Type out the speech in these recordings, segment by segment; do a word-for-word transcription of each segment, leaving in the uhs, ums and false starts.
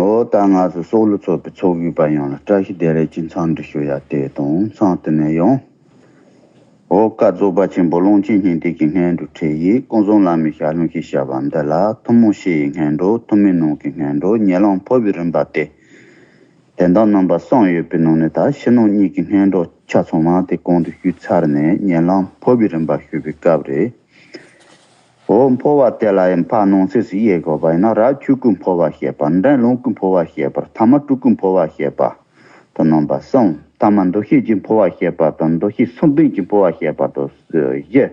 འོ་ད་ང་ཚོ་སྲོག་བླུ་ཚོགས་པའི་ཚོགས་ཞུགས་པ་ཡོངས་ལ་བཀྲ་ཤིས་བདེ་ལེགས་ཀྱི་འཚམས་འདྲི་ཞུ་ཡ་དེ་དང་མཚམས་དེ་ནས་ཡང་། འོ་བཀའ་རྫོགས་པ་ཆེན་པོ་ཀློང་ཆེན་སྙིང་ཐིག་གི་སྔོན་འགྲོ་ཁྲིད་ཡིག་ཀུན་བཟང་བླ་མའི་ཞལ་ལུང་ཞེས་བྱ་བ་འདི་ལ་ཐུན་མོང་བཤད་ཡིག་སྔོན་འགྲོ། ཐུན་མིན་ནང་གི་སྔོན་འགྲོ། ཉེ་ལམ་འཕོ་བའི་རིམ་པ་སྟེ། དོན་དག་རྣམ་པ་གསུམ་ཡོད་པའི་ནང་ནས་ད་ཕྱི་ནང་གཉིས་ཀྱི་སྔོན་འགྲོ་ཆ་ཚང་མ་དེ་གོང་དུ་ཞུས་ཚར་ནས་ཉེ་ལམ་འཕོ་བའི་རིམ་པ་ཞུ་བའི་སྐབས་རེད། འོ་འཕོ་བ་དེ་ལ་ཡང་ཕར་ནང་གསེས་སུ་དབྱེ་དགོས་པ་ཡིན་ན། རབ་ཆོས་ཀུན་འཕོ་བ་བཤད་པ། འབྲིང་ལོངས་སྐུའི་འཕོ་བ་བཤད་པ། ཐ་མ་སྤྲུལ་སྐུའི་འཕོ་བ་བཤད་པ་དང་རྣམ་པ་གསུམ། ཐ་མ་འདུ་ཤེས་ཀྱི་འཕོ་བ་བཤད་པ་དང་འདུ་ཤེས་གསུམ་ལྡན་གྱི་འཕོ་བ་བཤད་པ་དང་བཞི།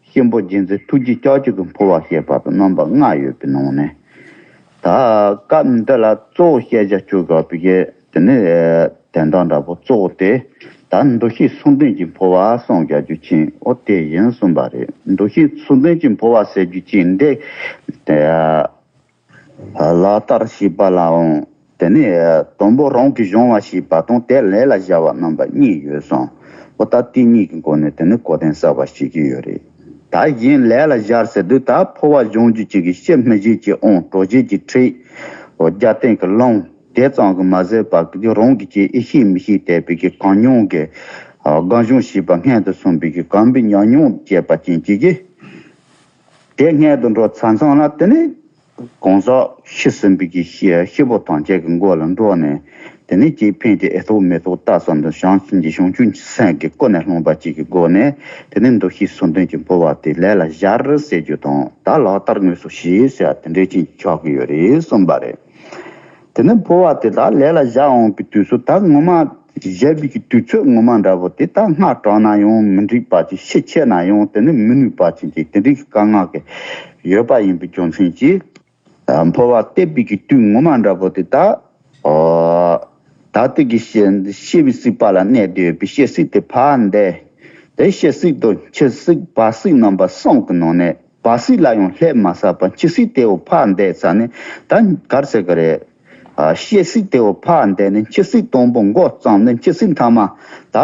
གཤིན་པོ་རྗེ་བཙུན་ཐུགས་རྗེ་ལྕགས་ཀྱུ་གི་འཕོ་བ་བཤད་པ་དང་རྣམ་པ་ལྔ་ཡོད་པའི་ནང་ནས། ད་སྐབས་འདི་ལ་གཙོ་བོ་བཤད་བྱ་བཅུ་དགོས་པའི་དེ་ནི་དོན་དག་འདྲ་པོ་གཙོ་བོ་དེ། ད་འདུ་ཤེས་གསུམ་ལྡན་གྱི་འཕོ་བ་གསུངས་བྱ་རྒྱུ་ཅན་འོ་དེ་ཡིན་གསུངས་པ་རེད། འདུ་ཤེས་གསུམ་ལྡན་གྱི་འཕོ་བ་ཟེར་རྒྱུ་ཅན་འདི། ལག་བསྟར་བྱེད་པ་ལའང་དེ་ནི་དང་པོ་རང་གིས་སྦྱོང་བ་བྱེད་པ་དང་དེ་ལས་ལ་སྦྱར་བ་རྣམ་པ་གཉིས་ཡོད་གསུངས། འོ་ད་དེ་གཉིས་ཀྱི་སྒོ་ནས་དེ་ནི་གོ་དོན་གསལ་བ་ཞིག་གི་ཡོད་རེད། ད་གཞན་ལས་ལ་སྦྱར་ཟེར་དུས་ད་འཕོ་བ་སྦྱོང་རྒྱུ་ཅིག་གི་ཕྱི་སྨིག་རྒྱུ་གི་དབང་། གྲོལ་བྱེད་ཀྱི་ཁྲིད། འོ་རྒྱབ་རྟེན་གྱི་ལུང་། དེ་ཙམ་གྱིས་མ་ཟད་པར་གྱི་རང་གི་ཅིག་ཨེ་ཤེས་མི་ཤེས་དད་པའི་གི་གང་མྱོང་གི་སྒོམ་སྦྱོང་བྱེད་པ་སྔོན་དུ་སོང་བའི་གི་གོམས་པའི་ཉམས་མྱོང་བཅས་པ་ཅན་གྱི་གི་དེ་སྔོན་དུ་འགྲོ་ཚར་མཚམས་ལ་དེ་ནི་གང་ཟག་ཤི་ཟིན་པའི་གི་ཤི་ཤི་བོ་ཐམས་ཅད་ཀྱི་མགོ་ལ་འགྲོ་ནས། དེ་ནི་ཅིག་ཕན་གྱི་ཨེ་ཐོག་མེ་ཐོག་ལྟ་ཙམ་དུ་བྱང་ཆུབ་ཀྱི་བྱང་ཆུབ་སེམས་ཀྱི་ཀུན་ནས་བསླངས་པ་ཅིག་གི་སྒོ་ནས་དེ་ནི་འདུ་ཤེས་གསུམ་ལྡན་གྱི་འཕོ་བ་དེ་ལས་ལ་སྦྱར་ཟེར་རྒྱུ་དང་ད་ལག་བསྟར་དངོས་སུ་བྱེད་ཟེར་བ་དེ་འདྲའི་ཅིག་ཆགས་ཀྱི་ཡོད་རེད་གསུངས་པ་རེད། དེ་ནི་འཕོ་བ་དེ་དག་ལས་ལ་བཞག་འོང་པའི་དུས་སུ་ད་ངོ་མ་བཞག་པའི་གི་དུས་ཚོད་ངོ་མ་འདྲ་པོ་དེ་ད་སྔ་དྲགས་ན་ཡང་མི་འགྲིག་པ་ཅིག་ཕྱི་ཆད་ན་ཡང་དེ་ནི་མི་ནུས་པ་ཅིག་ཅིག་དེ་འདྲའི་གི་དཀའ་ངལ་གི་ཡོད་པ་ཡིན་པའི་རྒྱུ་མཚན་གྱིས། འཕོ་བ་གཏད་པའི་གི་དུས་ངོ་མ་འདྲ་པོ་དེ་ད་ཨོ་ད་ལྟའི་གི་ཤེས་ཤེས་པའི་སྲིད་པ་ལ་གནས་བསྡད་ཡོད་པའི་ཤེས་སྲིད་དེ་ཕར་འདས། དེ་ཤེས་སྲིད་དང་འཆི་སྲིད་བར་སྲིད་རྣམ་པ་གསུམ་གི་ནང་ནས། བར་སྲིད་ལ་ཡང་སླེབས་མ་ཚར་བར་འཆི་སྲིད་དེའོ་ཕར་འདས་ཚར་ནས་ད་ག་རེ་ཟེར་གི་རེད། ཨ་ཤེས་སྲིད་དེའོ་ཕར་འདས་ནས་འཆི་སྲིད་དང་པོ་འགོ་བརྩམས་ནས་འཆི་སྲིད་མཐའ་མ་ད་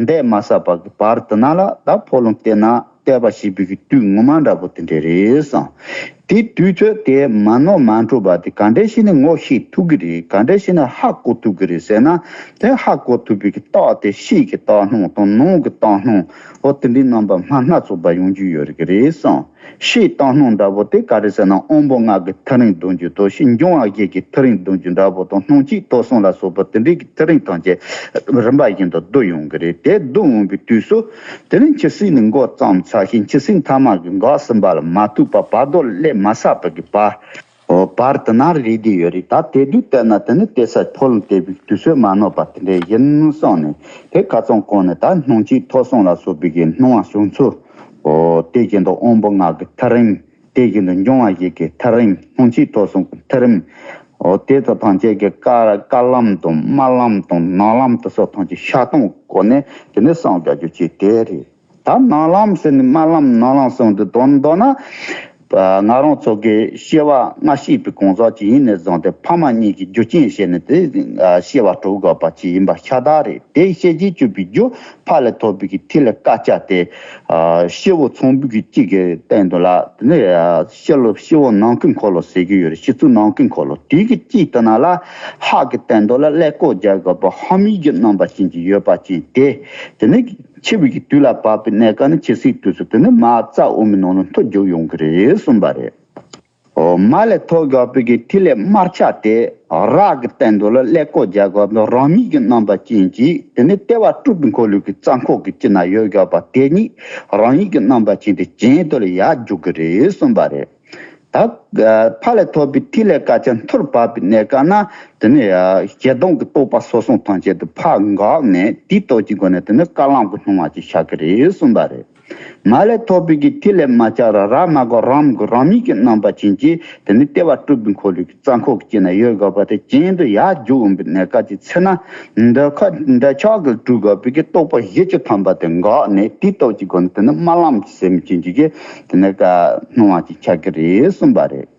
འདས་མ་ཚར་བར་གི་བར་དེ་ན་ལ་ད་འཕོ་ལུང་བལྟས་ན་བལྟས་པ་ཞེས་པའི་གི་དུས་ངོ་མ་འདྲ་པོ་དེ་འདྲ་རེད་བསམ། དེ་དུས་ཚོད་དེ་མ་ནོར་མ་འཕྲོད་པ་དེ་ག་འདྲ་ཞིག་ནས་ངོ་ཤེས་ཐུབ་གི་རེད། ག་འདྲ་ཞིག་ནས་ཧ་གོ་ཐུབ་གི་རེད་ཟེར་ན། དེ་ཧ་གོ་ཐུབ་པའི་གི་རྟགས་དེ་ཕྱིའི་གི་རྟགས་སྣང་དང་ནང་གི་རྟགས་སྣང་འོ་དེ་འདྲའི་རྣམ་པ་སྣ་སྣ་ཚོགས་པ་ཡོང་རྒྱུ་ཡོད་རེད་གི་རེད་བསམ། ཕྱིའི་རྟགས་སྣང་འདྲ་པོ་དེ་ག་རེ་ཟེར་ན་དབང་པོ་ལྔ་གི་ཐག་རིང་བསྡུ་རྒྱུ་དང་ཕྱི་འབྱུང་བ་བཞི་གི་ཐག་རིང་བསྡུ་རྒྱུ་འདྲ་པོ་དང་སྣང་མཆེད་ཐོས་བསམ་ལ་སོགས་པ་དེ་འདྲའི་གི་ཐག་རིང་ཐམས་ཅད་རིམ་པ་བཞིན་དུ་བསྡུ་ཡོང་གི་རེད། དེ་བསྡུ་འོང་པའི་དུས་སུ། དེ་ནི་འཆི་སྲིད་ནི་འགོ་བརྩམས་ཚར་ཞིང་འཆི་སྲིད་མཐའ་མ་གི་འགག་ཟིན་པ་ལ་མ་ཐུག་པ་བར་དོ་སླེབས་མ་ཚར་བ་གི་བར། འོ་བར་དེ་ན་རེད་དེ་ཡོད་རེད། ད་དེ་དུས་ལྟར་ན་དེ་ནི་དེ་ས་འཕོ་ལུང་བལྟས་པའི་དུས་ཚོད་མ་ནོར་བ་དེ་འདྲ་ཡིན་གསུངས་ནས་དེ་ཁ་ཚང་གོང་ནས་ད་སྣང་མཆེད་ཐོས་བསམ་ལ་སོགས་པའི་གི་སྣང་བ་བྱུང་ཚུལ། འོ་དེ་བཞིན་དུ་དབང་པོ་ལྔ་གི་ཐག་རིང་། དེ་བཞིན་དུ་འབྱུང་བ་བཞི་གི་ཐག་རིང་། སྣང་མཆེད་ཐོས་བསམ་གྱི་ཐག་རིང་། འོ་དེ་ཚོ་ཐམས་ཅད་ཀྱི་དཀར་དཀར་ལམ་དང་དམར་ལམ་དང་ནག་ལམ་དེ་ཚོ་ཐམས་ཅད་ཤར་སྟངས་སྐོར་ནས་དེ་ནས་གསུངས་རྒྱག་རྒྱུ་ཅིག་དེ་རེད། ད་ནག་ལམ་ཟེར་ནས་དམར་ལམ་ནག་ལམ་གསུངས་དུས་དོན་མདོར་ན། ང་རང་ཚོ་གི་སྐྱེ་བ་སྔ་ཕྱི་པའི་གང་ཟག་ཅིག་ཡིན་ནས་བཟུང་སྟེ་ཕ་མ་གཉིས་ཀྱི་རྒྱུ་རྐྱེན་བྱས་ནས་དེ་སྐྱེ་བ་གྲུབ་དགོས་པ་ཅིག་ཡིན་པ་ཤ་སྟག་རེད། དེ་ཤེས་བྱེད་གཅོད་པའི་རྒྱུ་ཕ་ལས་ཐོབ་པའི་གི་ཐིག་ལེ་དཀར་ཆ་དེ། ཨ་སྐྱེ་བོ་ཚངས་པའི་གི་གཅིག་གི་སྟེང་དུ་ལ་དེ་ནས་ཨ་སྐྱེ་ལོ་སྐྱེ་བོ་ནམ་མཁའི་འཁོར་ལོ་ཟེར་གྱི་ཡོད་རེད། སྤྱི་གཙུག་ནམ་མཁའི་འཁོར་ལོ་དེའི་གི་གཅིག་དེ་ན་ལ་ཧ་གི་སྟེང་དུ་ལ་ཀླད་ཀོར་རྒྱག་དགོས་པ་ཧ་མིག་གི་རྣམ་པ་ཅན་གྱི་ཡོད་པ་ཅན་དེ། དེ་ནས་འཆི་བའི་གི་དུས་ལ་བབ་པའི་གནས་སྐབས་ནི་འཆི་སྲིད་དུས་སུ་དེ་ནས་མ་རྩ་འོ་མའི་ནང་ལ་འཐོར་འཇུག་ཡོང་གི་རེད་གསུངས་པ་རེད། འོ་མ་ལས་ཐོབ་དགོས་པའི་གི་ཐིག་ལེ་དམར་ཆ་དེ་ར་གི་སྟེང་དུ་ལ་ཀླད་ཀོར་རྒྱག་དགོས་པའི་རང་མིག་གི་རྣམ་པ་ཅན་གྱིས་དེ་ནི་ལྟེ་བ་སྤྲུལ་པའི་འཁོར་ལོའི་གི་རྩ་འཁོར་གྱི་དཀྱིལ་ན་ཡོད་དགོས་པ་དེ་ཉིད་རང་ཡིད་ཀྱི་རྣམ་པ་ཅན་དེ་གྱེན་དུ་ལ་ཡར་རྒྱུག་གི་རེད་གསུངས་པ་རེད། ད་ཕ་ལས་ཐོབ་པའི་ཐིག་ལེ་དཀར་ཆ་འཐོར་བབས་པའི་གནས་སྐབས་ན་དེ་ནི་ཞེ་སྡང་གི་རྟོག་པ་སོ་སོ་ཐམས་ཅད་དུ་ཕར་འགགས་ནས་དེའི་སྟོབས་ཀྱི་སྒོ་ནས་དེ་ནི་དཀར་ལམ་གྱི་སྣང་བ་ཅིག་ཤར་གྱི་རེད་གསུངས་པ་རེད། མ་ལས་ཐོབ་པའི་གི་ཐིག་ལེ་དམར་ཆ་ར་ར་མ་གོ་རམ་གི་རང་མིག་གི་རྣམ་པ་ཅན་གྱིས་དེ་ནི་ལྟེ་བ་སྤྲུལ་པའི་འཁོར་ལོའི་གི་རྩ་འཁོར་གྱི་དཀྱིལ་ན་ཡོད་དགོས་པ་དེ་གྱེན་དུ་ཡར་རྒྱུག་འོང་པའི་གནས་སྐབས་ཀྱི་ཚེ་ན་འདོད་ཁ་འདོད་ཆགས་ཀྱིས་དཀྲུགས་དགོས་པའི་གི་རྟོག་པ་བཞི་བཅུ་ཐམ་པ་དེ་འགགས་ནས་དེའི་སྟོབས་ཀྱི་སྒོ་ནས་དེ་ནི་དམར་ལམ་གྱི་ཟེར་མི་ཅན་གྱི་གི་དེ་ནི་ཀ་སྣང་བ་ཅིག་ཆགས་ཀྱི་རེད་གསུངས་པ་རེད།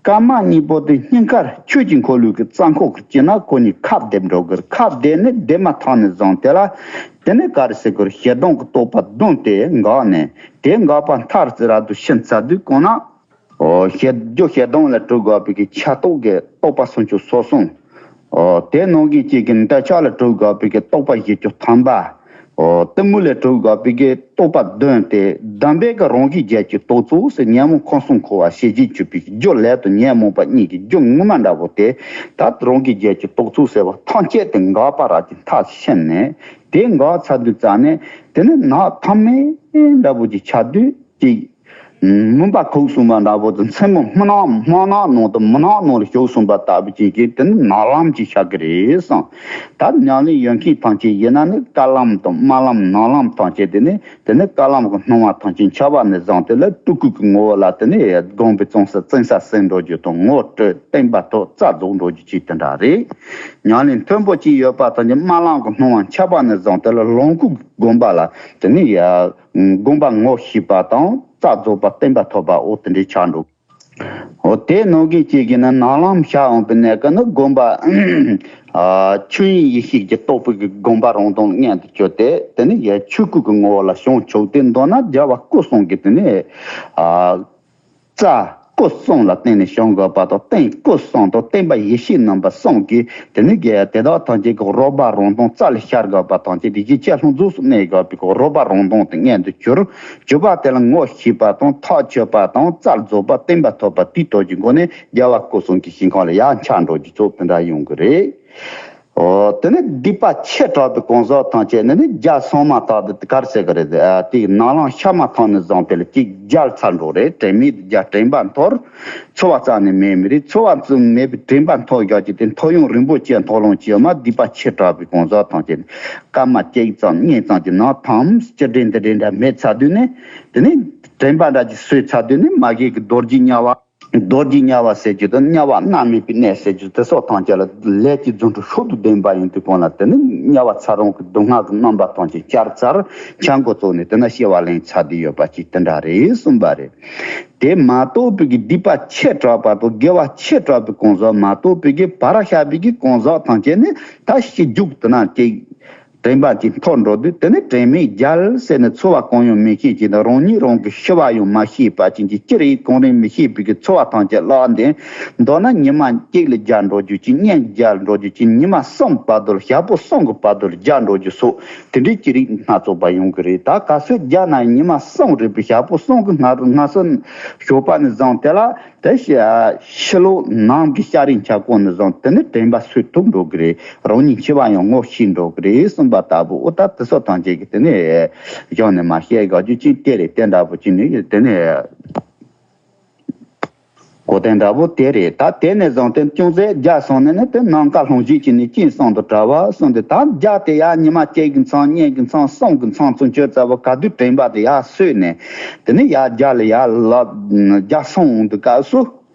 སྐར་མ་གཉིས་པོ་དེ་སྙིང་ཁར་ཆོས་ཀྱི་འཁོར་ལོའི་གི་རྩ་འཁོར་གྱི་དཀྱིལ་ན་ཁོ་གཉིས་ཁ་བསྡེབས་འགྲོ་གི་རེད། ཁ་བསྡེབས་ནས་བསྡེབས་མ་ཐག་ནས་བཟུང་དེ་ལ་དེ་ནས་ག་རེ་ཟེར་དགོས་རེད། ཞེ་སྡང་གི་རྟོག་པ་བརྡུངས་ཏེ་འགགས་ནས་དེ་འགགས་པ་མཐར་ཟེར་ར་དུ་ཕྱིན་ཚར་དུས་གོང་ན། ཨོ་ཤེས་རྒྱུ་ཤེས་ལྡན་ལས་གྲུབ་དགོས་པའི་གི་ཆགས་རྟོག་གི་རྟོག་པ་སུམ་ཅུ་སོ་གསུམ། ཨོ་དེ་ནང་གི་གཅིག་གི་འདོད་ཆགས་ལས་གྲུབ་དགོས་པའི་གི་རྟོག་པ་བཞི་བཅུ་ཐམ་པ། ཨོ་གཏི་མུག་ལས་གྲུབ་དགོས་པའི་གི་རྟོག་པ་བདུན་ཏེ། གདམས་པའི་གི་རང་གི་རྒྱལ་གྱི་རྟོག་ཚོགས་ཟེར། ཉོན་མོངས་ཁམས་གསུམ་འཁོར་བ་ཤེས་བྱའི་སྤྱོད་པའི་རྒྱུ་ལས་དང་ཉོན་མོངས་པ་གཉིས་ཀྱི་རྒྱུ་ངོ་མ་འདྲ་བོ་དེ། ད་རང་གི་རྒྱལ་གྱི་རྟོག་ཚོགས་ཟེར་བ་ཐམས་ཅད་དེ་འགགས་པ་ར་གི་མཐར་ཕྱིན་ནས། དེ་འགགས་ཚར་དུས་ཙ་ནས་དེ་ནི་ནགས་ཐ་མལ་འདྲ་བོ་ཅིག་ཆགས་དུས་ཅིག་མུན་པ་ཁུག་སོང་བ་འདྲ་བོ་དང་། མཚན་མོ་སྨུག་ནག་སྨུག་ནག་ནང་དུ་མུན་ནག་ནང་ལ་ཞུགས་སོང་བ་ལྟ་བུ་ཅིག་གིས་དེ་ནི་ནག་ལམ་ཅིག་ཤར་གི་རེད་བསམ། ད་ཉམས་ལེན་ཡོད་མཁན་ཐམས་ཅད་ཡིན་ན་ནི་དཀར་ལམ་དང་དམར་ལམ་ནག་ལམ་ཐམས་ཅད་དེ་ནི་དེ་ནི་དཀར་ལམ་གྱི་སྣང་བ་ཐམས་ཅད་འཆར་བ་ནས་བཟུང་སྟེ་ལ་སྤྲུལ་སྐུ་གི་ངོ་བོ་ལ་དེ་ནི་དགོངས་པའི་གཙང་སར་བཙན་ས་ཟིན་འགྲོ་རྒྱུ་དང་། ངོ་སྤྲོད་བསྟན་པ་ཐོབ་རྩ་རྫོགས་འགྲོ་རྒྱུ་ཅིག་དེ་འདྲ་རེད། ཉམས་ལེན་མཐོན་པོ་ཅིག་ཡོད་པ་ཐམས་ཅད་དམར་ལམ་གྱི་སྣང་བ་འཆར་བ་ནས་བཟུང་སྟེ་ལ་ལོངས་སྐུ་གི་དགོངས་པ་ལ་དེ་ནི་ཡ། དགོངས་པ་ངོ་ཤེས་པ་དང་རྩ་རྫོགས་པ་བསྟན་པ་ཐོབ་པ་འོ་དེ་འདྲའི་ཆགས་འགྲོ། འོ་དེ་ནང་གི་གཅིག་གིས་ནི་ནག་ལམ་ཤར་འོང་པའི་གནས་སྐབས་ནི་དགོངས་པ་ཨ་ཆོས་དབྱིངས་ཡེ་ཤེས་ཀྱི་རྟོགས་པའི་གི་དགོངས་པ་རང་དོན་མངོན་དུ་གྱུར་ཏེ། དེ་ནི་ཡ་ཆོས་སྐུ་གི་ངོ་བོ་ལ་བྱང་ཆུབ་སྟེ། མདོར་ན་རྒྱལ་བ་སྐུ་གསུམ་གྱི་དེ་ནི་ཨ། རྩ་སྐུ་གསུམ་ལ་བརྟེན་ནས་བྱུང་དགོས་པ་དང་། རྟེན་སྐུ་གསུམ་དང་བརྟེན་པ་ཡེ་ཤེས་རྣམ་པ་གསུམ་གྱིས་དེ་ནི་དེ་དག་ཐམས་ཅད་ཀྱི་རོལ་པ་རང་དོན་རྩ་ལས་ཤར་དགོས་པ་ཐམས་ཅད་དེ་གཞི་ཆེ་ལྷུན་གཟུགས་སུ་གནས་དགོས་པའི་རོལ་པ་རང་དོན་དེ་མངོན་དུ་གྱུར། གྱུར་པ་དེ་ལ་ངོ་ཤེས་པ་དང་ཐག་ཆོད་པ་དང་རྩ་རྫོགས་པ་བརྟན་པ་ཐོབ་པ་དེའི་དོན་གྱི་སྒོ་ནས་རྒྱལ་བ་སྐུ་གསུམ་གྱི་ཞིང་ཁམས་ལ་ཡར་འཆར་འགྲོ་རྒྱུ་ཚོ་དེ་འདྲ་ཡོང་གི་རེད། འོ། དེ་ནི་སྡིག་པ་ཆེ་དྲགས་པའི་གང་ཟག་ཐམས་ཅད་ནི་ནི་རྒྱལ་སོང་མ་ཐག་ཏུ་ག་རེ་ཟེར་གི་རེད། ཨ་དེ་ནག་ལམ་ཤར་མ་ཐག་ནས་བཟུང་དེ་ལ་ཅིག་རྒྱལ་ཚར་འགྲོ་རེད། དྲན་མེད་དུ་རྒྱལ། དྲན་པ་འཐོར། འཚོ་བ་རྩ་ནས་མེད་མི་རེད། འཚོ་བ་རྩ་མེད་པའི་དྲན་པ་འཐོར་རྒྱག་ཅིག་དེ་འཐོར་ཡུན་རིང་པོ་ཅིག་འཐོར་ལོང་ཅིག་ཡོད་མ། སྡིག་པ་ཆེ་དྲགས་པའི་གང་ཟག་ཐམས་ཅད་ནི་སྐར་མ་གཅིག་ཙམ་གཉིས་ཙམ་གྱི་ནང་ཐམས་ཅད་དྲན་དེ་དྲན་འདྲ་མེད་ཚར་དུས་ནི། དེ་ནི་དྲན་པ་འདྲ་ཅིག་གསོས་ཚར་དུས་ནི་མ་གི་གི་རྡོ་རྗེ་དམྱལ་བ། རྡོ་རྗེ་དམྱལ་བ་ཟེར་རྒྱུ་དང་། དམྱལ་བ་མནར་མེད་པའི་གནས་ཟེར་རྒྱུ་དེ་སོགས་ཐམས་ཅད་ལ་ལས་ཀྱི་རྫུ་འཕྲུལ་ཤུགས་དང་ལྡན་པ་ཡིན་དུས་གང་ལ་དེ་ནི་དམྱལ་བ་ཚ་གྲང་གི་སྡུག་བསྔལ་གྱི་རྣམ་པ་ཐམས་ཅད་བསྐྱར་ཚར། ཆ་འགོ་བཙུགས་ནས་དེ་ན་སྐྱེ་བ་ལེན་ཚར་དུས་ཡོད་པ་ཅིག་དེ་འདྲ་རེད་གསུངས་པ་རེད། དེ་མ་གཏོགས་པའི་གི་སྡིག་པ་ཆེ་དྲགས་པ་དང་དགེ་བ་ཆེ་དྲགས་པའི་གང་ཟག་མ་གཏོགས་པའི་གི་བར་ཤ་པའི་གི་གང་ཟག་ཐམས་ཅད་ནི་ད་ཤི་རྒྱུག་དེ་ན་ཅིག་དྲན་པ་ཅིག་འཐོར་འགྲོ་དུས་དེ་ནི་དྲན་མེད་རྒྱལ་ཟེར་ནས་འཚོ་བ་གང་ཡང་མི་ཤེས་ཅིང་། རང་ཉིད་རང་གི་ཤི་བ་ཡང་མ་ཤེས་པ་ཅིག་གི་ཅི་རིགས་གང་རིགས་མི་ཤེས་པའི་གི་འཚོ་བ་ཐམས་ཅད་བརླག་འདི། མདོར་ན་ཉི་མ་གཅིག་ལ་རྒྱལ་འགྲོ་རྒྱུ་ཅིག་གཉིས་རྒྱལ་འགྲོ་རྒྱུ་ཅིག་ཉི་མ་གསུམ་བར་དུ་ལ་ཞག་པོ་གསུམ་གི་བར་དུ་ལ་རྒྱལ་འགྲོ་རྒྱུ་སོགས་དེ་འདྲའི་ཅི་རིགས་སྣ་ཚོགས་པ་ཡོང་གི་རེད། ད་ག་ཚོད་རྒྱལ་ན་ཉི་མ་གསུམ་རེད་པའི་ཞག་པོ་གསུམ་གི་སྔ་སྔ་སོ་ཞོགས་པ་ནས་བཟུང་དེ་ལ། དེ་ཕྱི་ཕྱི་ལོགས་ནང་གི་ཤ་རིགས་འཁྱག་གོང་ནས་བཟུང་དེ་ནི་དྲན་པ་སོས་ཐུབ་འགྲོ་གི་རེད། རང་ཉིད་འཆི་བ་ཡང་ངོ་ཤེས་འགྲོ་གི་རེད་གསུངས་པ་ལྟ་བུ། འོ་ད་དེ་སོགས་ཐམས་ཅད་ཀྱི་དེ་ནི་གཞུང་ནས་མ་བཤད་དགག་རྒྱུ་ཅིག་དེ་རེད། དེ་འདྲ་བོ་ཅིག་ནི་དེ་ནི་གོ་དོན་འདྲ་བོ་དེ་རེད། ད་དེ་ནས་བཟུང་སྟེ་ཅུང་ཟད་རྒྱལ་སོང་ནས་ནི་དེ་ནམ་མཁའ་ལྷུང་བྱེད་ཀྱི་ནི་སྤྱན་གསུམ་དུ་བྲལ་བ་གསུངས་ཏེ། ད་རྒྱལ་དེ་ཡང་ཉི་མ་གཅིག་གི་མཚམས་གཉིས་ཀྱི་མཚམས་གསུམ་གྱི་མཚམས་སུ་འཆོལ་ཚར་བ་ག་དུས་དྲན་པ་དེ་ཡར་སོས་ནས་དེ་ནི་ཡར་རྒྱལ་ལ་ཡར་ལ་རྒྱལ་སོང་འོང་དུས་སྐབས་སུ།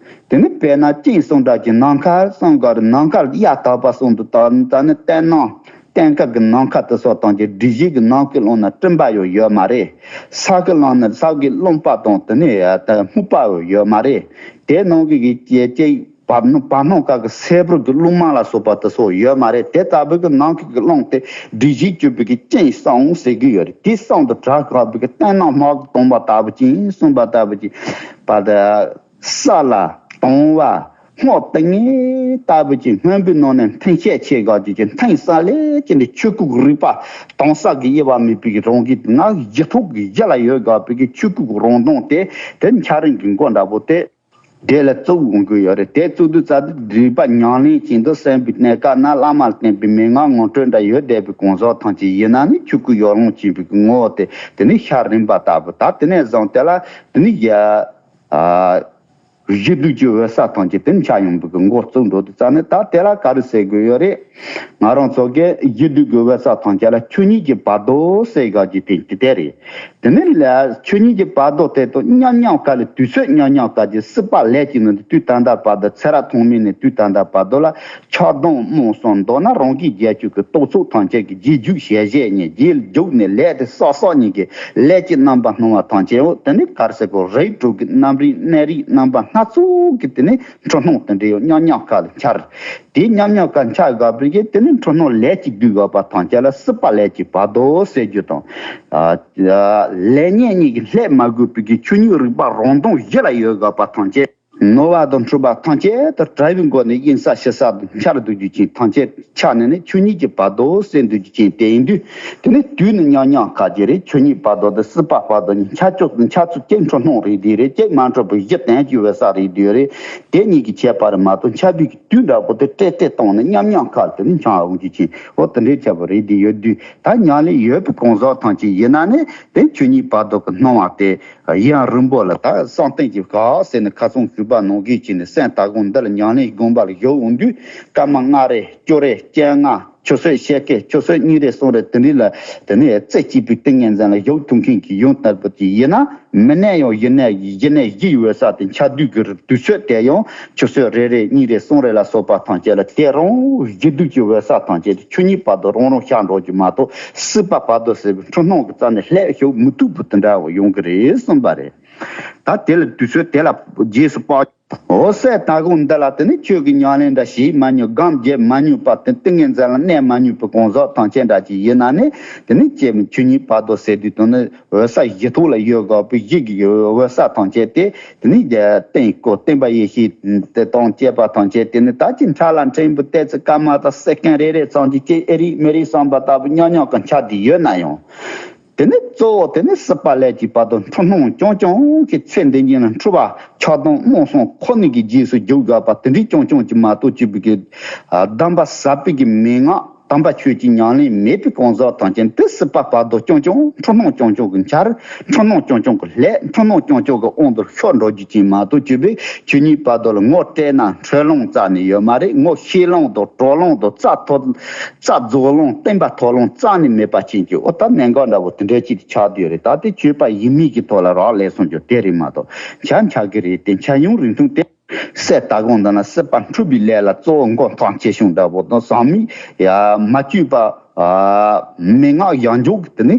དེ་ནི་དཔེར་ན་སྤྱན་གསུམ་འདྲ་གྱི་ནམ་མཁའ་གསུམ་ག་རུ་ནམ་མཁའ་གཡའ་དག་པ་གསུམ་དུ་ད་ད་ནི་སྟེང་ནང་སྟེང་ཁ་གི་ནམ་མཁའ་དེ་སོགས་དང་གི་སྒྲིབ་བྱེད་ཀྱི་ནམ་མཁའི་ཀློང་ན་སྤྲིན་པ་ཡང་ཡོད་མ་རེད། ས་གི་ཀློང་ན་ས་གི་རླུང་པ་དང་དེ་ནི་ད་སྨུག་པ་ཡང་ཡོད་མ་རེད། དེ་ནང་གི་གི་སྐྱེ་སྐྱེ་བར་སྣང་བར་སྣང་ཁ་གི་སེར་པོ་གི་རླུང་མ་ལ་སོགས་པ་དེ་སོགས་ཡོད་མ་རེད། དེ་ལྟ་བུ་གི་ནམ་མཁའ་གི་ཀློང་དེ་སྒྲིབ་བྱེད་གྱུར་པའི་གི་སྤྱན་གསུམ་ཟེར་གི་ཡོད་རེད། དེ་གསུམ་དུ་བྲལ་དགོས་པའི་གི་སྟེང་ནང་སྨག་གིས་གཏུམས་པ་ལྟ་བུ་ཅིག་གསུངས་པ་ལྟ་བུ་ཅིག་པ་དེ། ས་ལ་དྭངས་པ་སྔོ་ཏིང་ངེ་ལྟ་བུ་ཅིག་སྔོན་པོའི་ནང་ནས་མཐིང་ཤས་ཆེ་དགའ་བྱེད་ཀྱི་མཐིང་གསལ་ལེ་ཅན་གྱི་ཆོས་སྐུ་གི་རིག་པ་དྭངས་གསལ་གྱི་དབྱེ་བ་མེད་པའི་རང་གི་ངག་གི་ཐོག་གི་གཞི་ལ་ཡོད་དགའ་བའི་གི་ཆོས་སྐུ་གི་རང་གདངས་དེ་དེ་འཆར་རིང་གི་མགོ་འདྲ་པོ་དེ་དེ་ལ་བཙུགས་འོང་གི་ཡོད་རེད། དེ་བཙུགས་དུས་ཙམ་དུ་སྒྲིབ་པ་ཉམས་ལེན་བྱེད་འདུག་སེམས་པའི་གནས་སྐབས་ན་བླ་མ་ལ་བརྟེན་པའི་མན་ངག་ངོ་སྤྲོད་འདྲ་ཡོད་བསྡད་པའི་གང་ཟག་ཐམས་ཅད་ཡིན་ན་ནི་ཆོས་སྐུ་ཡོ་ལོང་བྱེད་པའི་གི་ངོ་བོ་དེ་དེ་ནི་ཤར་རིམ་པ་ལྟ་བུ། ད་དེ་ནས་བཟུང་དེ་ལ་དེ་ནི་ཡ། ཨ། གཞི་དུས་ཀྱི་འོད་གསལ་ཐམས་ཅད་དེ་འཆར་ཡོང་བའི་གི་མགོ་བཙུགས་འགྲོ་དུས་ཙམ་ནས། ད་དེ་ལ་ག་རེ་ཟེར་དགོས་ཡོད་རེད། ང་རང་ཚོ་གི་གཞི་དུས་ཀྱི་འོད་གསལ་ཐམས་ཅད་ལ་ཆོས་ཉིད་ཀྱི་བར་དོ་ཟེར་དགོས་ཀྱི་དེ་དེ་དེ་རེད། དེ་ནས་ལ་ཆོས་ཉིད་ཀྱི་བར་དོ་དེ་དང་མཉམ་མཉམ་ག་ལ་དུས་ཚོད་མཉམ་མཉམ་ག་གི་སྲིད་པ་ལས་ཀྱི་ནང་དུ་དུས་ད་ལྟ་བར་དོ། ཚེ་རབས་ཐོག་མེད་ནས་དུས་ད་ལྟ་བར་དོ་ལ་ཆགས་སྡང་རྨོངས་གསུམ། མདོར་ན་རང་གི་རྒྱལ་ཁྱོད་ཀྱི་རྟོག་ཚོགས་ཐམས་ཅད་ཀྱི་རྗེས་འཇུག་ཞལ་བཞེས་ནས་རྗེས་ལ་འཇུག་ནས་ལས་དེ་བསགས་བསགས་ཉིད་ཀྱི་ལས་ཀྱི་རྣམ་པ་སྣང་བ་ཐམས་ཅད་འོ་དེ་ནི་ག་རེ་ཟེར་དགོས། རིགས་དྲུག་གི་རྣམ་རིག་གནས་རིགས་རྣམ་པ་ སྣ་ཚོགས་ཀྱི་དེ་ནི་འཁྲུལ་སྣང་དེ་འདྲ་ཡོད། ཉམས་མྱོང་ཁ་ལ་འཆར། དེའི་ཉམས་མྱོང་ཁ་འཆར་དགོས་པའི་གི་དེ་ནི་འཁྲུལ་སྣང་ལས་ཀྱི་བསྡུས་དགོས་པ་ཐམས་ཅད་ལ་སྲིད་པ་ལས་ཀྱི་བར་དོ་ཟེར་རྒྱུ་དང་། ལས་ཉོན་གཉིས་ཀྱི་ལྷད་མ་གོས་པའི་གི་ཆོས་ཉིད་རིག་པ་རང་སྟོང་གཞི་ལ་ཡོད་དགོས་པ་ཐམས་ཅད། ནོར་བ་དང་འཁྲུལ་པ་ཐམས་ཅད་དུ་བྲལ་བའི་སྒོ་ནས་གཡེང་ས་ཞི་ས་དང་འཆར་འདུག་རྒྱུ་ཅན་ཐམས་ཅད་ཆ་ནས་ནི་ཆོས་ཉིད་ཀྱི་བར་དོ་ཟེར་འདུག་རྒྱུ་ཅན་དེ་ཡིན་དུས། དེ་ནི་དུས་ནི་མཉམ་མཉམ་ཁ་ཅིག་རེད། ཆོས་ཉིད་བར་དོ་དང་སྲིད་པ་བར་དོ་གཉིས་འཆར་ཕྱོགས་འཆར་ཚུལ་གཅིག་འཁྲུལ་སྣང་རེད། དེ་རེད། གཅིག་མ་འཁྲུལ་པའི་གཞི་དོན་གྱི་འོད་གསལ་རེད། དེ་རེད། དེ་གཉིས་ཀྱི་ཁྱད་པར་མ་གཏོགས་འཆར་བའི་དུས་འདྲ་པོ་དེ་སྤྲད་སྤྲད་བཏང་ནས་མཉམ་མཉམ་ཁ་དེ་ནི་འཆར་འོང་རྒྱུ་ཅན། འོ་དེ་འདྲའི་ཁྱད་པར་རེད། དེ་ཡོད་དུས་ད་ཉམས་ལེན་ཡོད་པའི་གང་ཟག་ཐམས་ཅད་ཡིན་ན་ནི་དེ་ཆོས་ཉིད་བར་དོ་གི་སྣང་བ་དེ། ཡུན་རིང་པོ་ལ་ད་བསམ་གཏན་གྱི་ག་ཟེར་ནས་ཁ་སང་ཞུས་པ་ནང་བཞིན་བྱས་ནས་སེམས་ད་དགོང་འདི་ལ་ཉམས་ལེན་དགོངས་པ་ལ་བཞུགས་འོང་དུས། སྐར་མ་ལྔ་རེ་བཅུ་རེ་བཅོ་ལྔ། ཆུ་ཚོད་ཕྱེད་ཀ། ཆུ་ཚོད་གཉིས་རེ་གསུམ་རེ་དེ་འདྲ་ལ་དེ་ནས་རྩེ་གཅིག་པའི་ཏིང་ངེ་འཛིན་ལ་བཞུགས་ཐུབ་མཁན་གྱི་ཡོན་ཏན་པོ་ཅིག་ཡིན་ན། མི་གནས་ཡང་ཡིན་གནས་ཡིན་གནས་གཞིའི་འོད་གསལ་དེ་འཆར་དུས་ཀྱི་དུས་ཚོད་དེ་ཡང་ཆུ་ཚོད་རེ་རེ་གཉིས་རེ་གསུམ་རེ་ལ་སོགས་པ་ཐམས་ཅད་ལ་དེ་རང་གཞི་དུས་ཀྱི་འོད་གསལ་ཐམས་ཅད་དེ་ཆོས་ཉིད་བར་དོ་རང་རང་ཤར་འགྲོ་རྒྱུ་མ་གཏོགས། སྲིད་པ་བར་དོ་ཟེར་བའི་འཁྲུལ་སྣང་གི་རྩ་ནས་ལྷད་ཞུགས་མི་ཐུབ་པ་དེ་འདྲ་བ་ཡོང་གི་རེད་གསུངས་པ་རེད། ད་དེ་ལ་དུས་ཚོད་དེ་ལ་རྗེས་སུ་དཔག་འོ་སྲས་ད་དགོང་འདི་ལ་དེ་ནི་ཆོས་ཀྱི་ཉམས་ལེན་འདྲ་ཞིག་མ་མྱོང་། སྒོམ་བརྒྱབ་མ་མྱོང་པ་དེ། ཏིང་ངེ་འཛིན་ལ་གནས་མ་མྱོང་པའི་གང་ཟག་ཐམས་ཅད་འདྲ་ཅིག་ཡིན་ན་ནི། དེ་ནི་ཅེས་ཆོས་ཉིད་བར་དོ་ཟེར་དུས་དོན་ནི་འོད་གསལ་གཞི་ཐོག་ལ་ཡོད་དགོས་པའི་གཞི་གི་འོད་གསལ་ཐམས་ཅད་དེ། དེ་ནི་སྟེང་སྐོར་སྟོན་པ་ཡེ་ཤེས་དེ་དང་བཅས་པ་ཐམས་ཅད་དེ་ནི་ད་ཅི་འཕྲལ་ལ་ཕྲན་བུ་ཏོག་ཙམ་སྐར་མ་དང་སེ་ཀན་རེ་རེ་ཙམ་གྱི་ཅི་ཨེ་རིག་མི་རིག་བསམ་པ་ལྟ་བུ་ཉམས་མྱོང་གི་འཆར་དེ་ཡོད་ན་ཡང་། དེ་ནི་གཙོ་བོ་དེ་ནི་སྲིད་པ་ལས་ཀྱི་བར་དོ་འཁྲུལ་སྣང་རྐྱང་རྐྱང་གི་ཚེ་འདི་ཉིད་ལ་འཁྲུལ་པ་ཆགས་སྡང་རྨོངས་གསུམ་ཁོ་ནའི་གི་རྗེས་སུ་རྒྱུག་དགོས་པ་དེ་འདྲའི་རྐྱང་རྐྱང་གྱིས་མ་གཏོགས་ཅིག་པའི་གི་གདམས་པ་ཟབ་པའི་གི་མན་ངག་དམ་པ་ཆོས་ཀྱི་ཉམས་ལེན་མེད་པའི་གང་ཟག་ཐམས་ཅད་དེ་སྲིད་པ་བར་དོ་རྐྱང་རྐྱང་འཁྲུལ་སྣང་རྐྱང་རྐྱང་གི་འཆར། འཁྲུལ་སྣང་རྐྱང་རྐྱང་གི་ལྷད། འཁྲུལ་སྣང་རྐྱང་རྐྱང་གི་དབང་དུ་ཤོར་འགྲོ་རྒྱུ་ཅན་མ་གཏོགས་ཅིག་པའི་ཆོས་ཉིད་བར་དོ་ལ་ངོ་སྤྲད་ན་འཕྲོད་ལམ་རྩ་ནས་ཡོད་མ་རེད། ངོ་ཤེས་ལམ་དང་གྲོལ་ལམ་དང་རྩ་ཐོབ། རྩ་རྫོགས་ལམ་བརྟན་པ་ཐོབ་ལམ་རྩ་ནས་མེད་པ་ཅན་གྱི་འོ་ད་གནད་འགག་འདྲ་བོ་དེ་འདྲ་ཅིག་ཆགས་བསྡད་ཡོད་རེད། ད་དེ་ཆོས་པ་ཡིན་མིན་གྱི་ཐོག་ལ་རག་ལས་སོང་རྒྱུ་དེ་རེད་མ་གཏོགས་འཆར་འཆར་གི་རེད་དེ། འཆར་ཡུན་རིང་ཐུང་དེ་སྲས་ད་དགོང་འདི་ན་སྲིད་པ་འཁྲུལ་པའི་ལས་ལ་གཙོ་བོ་མགོ་འཐོམ་ཆེ་ཆུང་འདྲ་བོ་དང་ཟག་མེད་ཡ་མ་བཅོས་པ་མན་ངག་ཡང་འཇུག་དེ་ནི་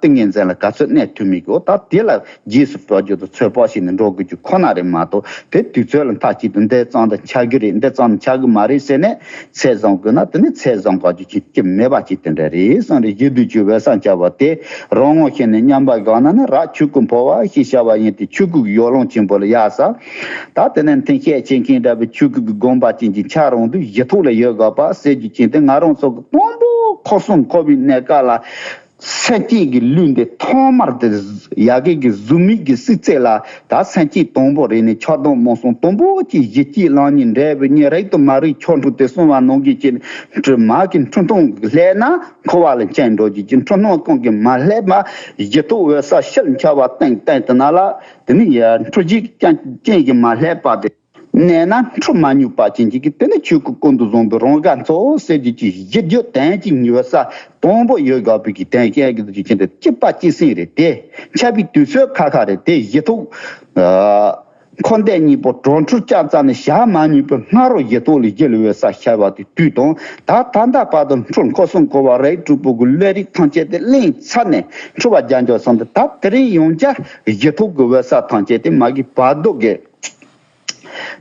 ཏིང་ངེ་འཛིན་ལ་ག་ཚོད་གནས་ཐུབ་མིན་གྱི་འོ་ད་དེ་ལ། རྗེས་སུ་དཔག་རྒྱུ་དང་ཚོད་དཔག་བྱས་ནས་འགྲོ་དགོས་རྒྱུ་ཁོ་ན་རེད་མ་གཏོགས། དེ་དུས་ཚོད་ལ་མཐའ་གཅིག་ཏུ་འདི་ཙམ་དུ་འཆར་གི་རེད། འདི་ཙམ་འཆར་གི་མ་རེད་ཟེར་ནས་ཚད་བཟུང་དགོས་ན། དེ་ནི་ཚད་བཟུང་དགོས་རྒྱུ་ཅིག་ཅི་མེད་པ་ཅིག་དེ་འདྲ་རེད་གསུངས་རེད། གཞི་དུས་ཀྱི་འོད་གསལ་འཆར་བ་དེ་རང་ངོ་ཤེས་ནས་མཉམ་པར་བཞག་ན་ནི། རབ་ཆོས་སྐུ་འཕོ་བ་ཞེས་བྱ་བ་ཡིན་ཏེ། ཆོས་སྐུ་གི་ཡོ་ལང་ཆེན་པོ་ལ་ཡ་ས། ད་དེ་ནས་མཐུན་ཤེས་བྱེད་མཁན་འདྲ་བའི་ཆོས་སྐུ་གི་དགོངས་པ་ཅན་གྱི་འཆར་རུང་དུས་གཞི་ཐོག་ལ་ཡོད་དགོས་པ་ཟེར་རྒྱུ་ཅན་དེ། ང་རང་ཚོ་གི་དང་པོ་འཁོར་གསུམ་འཁོར་བའི་གནས་སྐབས་ལ། སེམས་ཅན་གྱི་ལུས་འདི་ཐོག་མར་དེ་ཡ་གི་གི་གཟུགས་མེད་ཀྱི་སྲིད་ཚད་ལ། ད་སེམས་ཅན་དང་པོ་རེད་ནས་ཆགས་སྡང་རྨོངས་གསུམ་དང་པོ་གཅིག་གཞི་གཅིག་གླང་གཉིས་འདྲེས་པའི་གཉིས། རིག་དང་མ་རིག་ཆོས་འཁྲུལ་དེ་གསུངས་པ་ནང་བཞིན་གྱི་འཁྲུལ་མ་གི་འཁྲུལ་སྣང་གི་ལྷད་ན་འཁོར་བ་ལ་འཁྱམས་འགྲོ་རྒྱུ་ཅན། འཁྲུལ་སྣང་གང་གིས་མ་བསླད་པ་གཞི་ཐོག་འོད་གསལ་ཕྱིར་འཆར་བ་སྟེང་སྟེང་དུ་ན་ལ། དེ་ནི་ཡ་འཁྲུལ་གཞི་རྐྱེན་གྱིས་མ་བསླད་པ་དེ། གནས་ན་འཁྲུལ་མ་མྱོང་པ་ཅན་གྱི་དེ་ནི་ཆོས་སྐུ་ཀུན་ཏུ་བཟང་པོའི་རང་དགའ་མཚོ་ཟེར་རྒྱུ་ཅིག་གཞི་རྒྱུ་དོན་གྱི་ཉི་འོད་གསལ་དང་པོ་ཡོད་དགོས་པའི་གི་དོན་གྱི་གི་ཅིག་དེ་གཅིག་པ་གཅིག་སེང་རེད་དེ། འཆར་བའི་དུས་ཚོད་ཁ་ཁ་རེད་དེ། གཞི་ཐོག་འཁོར་འདས་གཉིས་པོ་གྲོལ་འཁྲུལ་རྐྱང་རྩ་ནས་བཞག་མ་མྱོང་པའི་སྔ་རོལ་གཞི་ཐོག་ལ་གཞི་ལ་འོད་གསལ་ཤར་བ་དེ་དུས་དང་། ད་ད་ལྟ་བར་དུ་འཁྲུལ་འཁོར་གསུམ་འཁོར་བ་རིགས་དྲུག་པོ་གི་བློ་རིག་ཐམས་ཅད་དེ་གླེང་ཚར་ནས་འཁྲུལ་པ་རྒྱ་འཇོག་སོང་སྟེ། ད་དེ་རིང་ཡང་བསྐྱར་གཞི་ཐོག་གི་འོད་གསལ་ཐམས་ཅད་དེ་མ་གི་བར་དོ་གི་